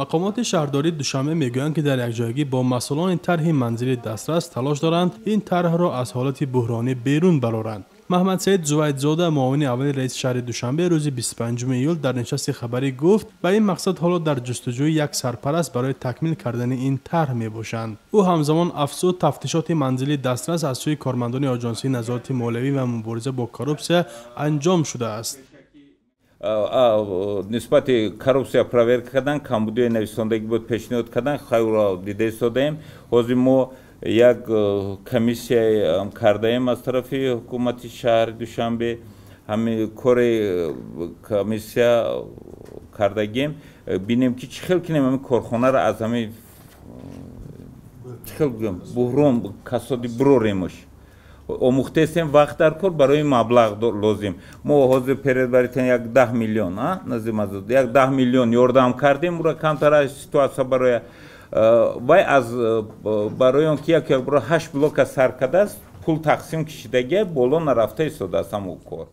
Мақомоти шаҳрдории Душанбе мегӯянд, ки дар якҷоягӣ бо масъулони тарҳи манзили дастрас талош доранд ин тарҳро аз ҳолати буҳронӣ берун бароранд. Маҳмадсаид Зувайдзода, муовини аввали раиси шаҳри Душанбе, рӯзи 25 июл дар нишасти хабарӣ гуфт, ба ин мақсад ҳоло дар ҷустуҷӯи як сарпараст барои такмил кардани ин тарҳ мебошанд. Ӯ ҳамзамон афзуд, тафтишоти манзили дастрас аз сӯи кормандони Оҷонсии назорати молиявӣ ва мубориза бо коррупсия анҷом шудааст. Нисбати коррупсия проверка кардан, камбудиҳои нависондагӣ буд, пешниҳод кардан, хайро дида истодаем. Ҳозир мо як комиссия кардаем аз тарафи ҳукумати шаҳри Душанбе. Ҳамин кори комиссия кардагем, бинем, ки чӣ хел кинем ҳамин корхонаро аз ҳамин, чӣ хел гӯям, буҳрон, касоди бироремуш. Омӯхтаестем, вақт дар кор, барои маблағ лозим. Мо ҳозир предварительно як 10 миллион, назим, як 10 миллион ёрдам кардем ура, камтара ситуация барои вай аз барои он ки як бора ҳашт блока сар кардааст, пул тақсим кишидагия, боло нарафта истодааст ҳамон кор.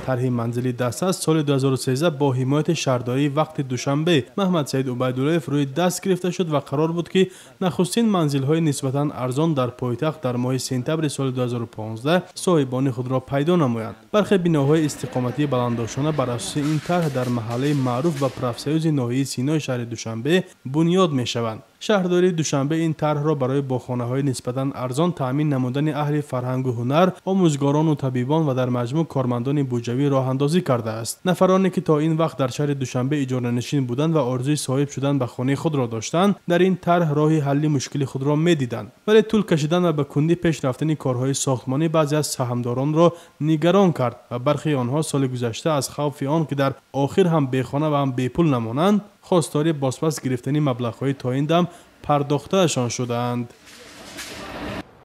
Тарҳи манзили дастрас соли 2013 бо ҳимояти шаҳрдории вақти Душанбе Маҳмадсаид Убайдуллоев рӯи даст гирифта шуд ва қарор буд, ки нахустин манзилҳои нисбатан арзон дар пойтахт дар моҳи сентябри соли 2015 соҳибони худро пайдо намоянд. Бархе биноҳои истиқоматии баландошона бар асоси ин тарҳ дар маҳаллаи маъруф ба Профсоюзи ноҳияи Синои шаҳри Душанбе бунёд мешаванд. Шаҳрдории Душанбе ин тарҳро барои бо хонаҳои нисбатан арзон таъмин намудани аҳли фарҳангу ҳунар, омӯзгорону табибон ва дар маҷмӯъ кормандони буҷавӣ роҳандозӣ кардааст. Нафароне, ки то ин вақт дар шаҳри Душанбе иҷоранишин буданд ва орзуи соҳиб шудан ба хонаи худро доштанд, дар ин тарҳ роҳи ҳалли мушкили худро медиданд. Вале тӯл кашидан ва ба кундӣ пеш рафтани корҳои сохтмонӣ баъзе аз саҳмдоронро нигарон кард ва бархеи онҳо соли гузашта аз хавфи он, ки дар охир ҳам бехона ва ҳам бепул намонанд, хостори бозпас гирифтани маблағҳои то ин дам пардохтаашон шудаанд.